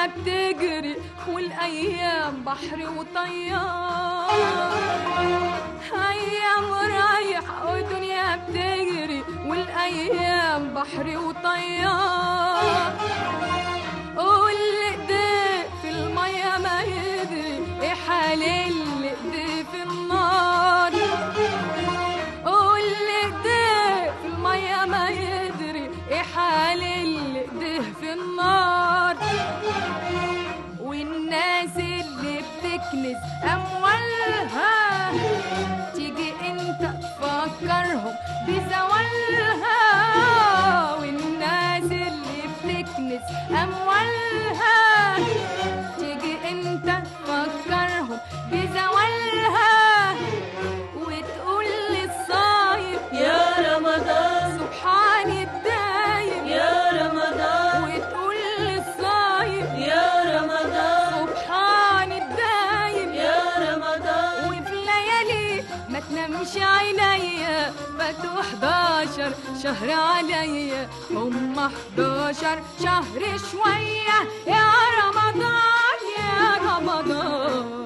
ودنيا بتجري والأيام بحر وطيار. أيام رايح ودنيا بتجري والأيام بحر وطيار. واللي ايديه في المية ما يدري ايه حال اللي ايديه في النار. واللي ايديه في المية ما يدري ايه حال اللي ايديه في النار. والناس اللي بتكنز أموالها تيجي انت تفكرهم بزوالها. والناس اللي بتكنز أموالها تيجي انت تفكرهم بزوالها. وتقول للصايم يا رمضان سبحان الدايم يا رمضان. وتقول للصايم يا رمضان سبحان الدايم يا رمضان. وفي ليالي ما تنامش عينيا فاتوا 11 شهر عليا، هم 11 شهر شوية يا رمضان يا رمضان.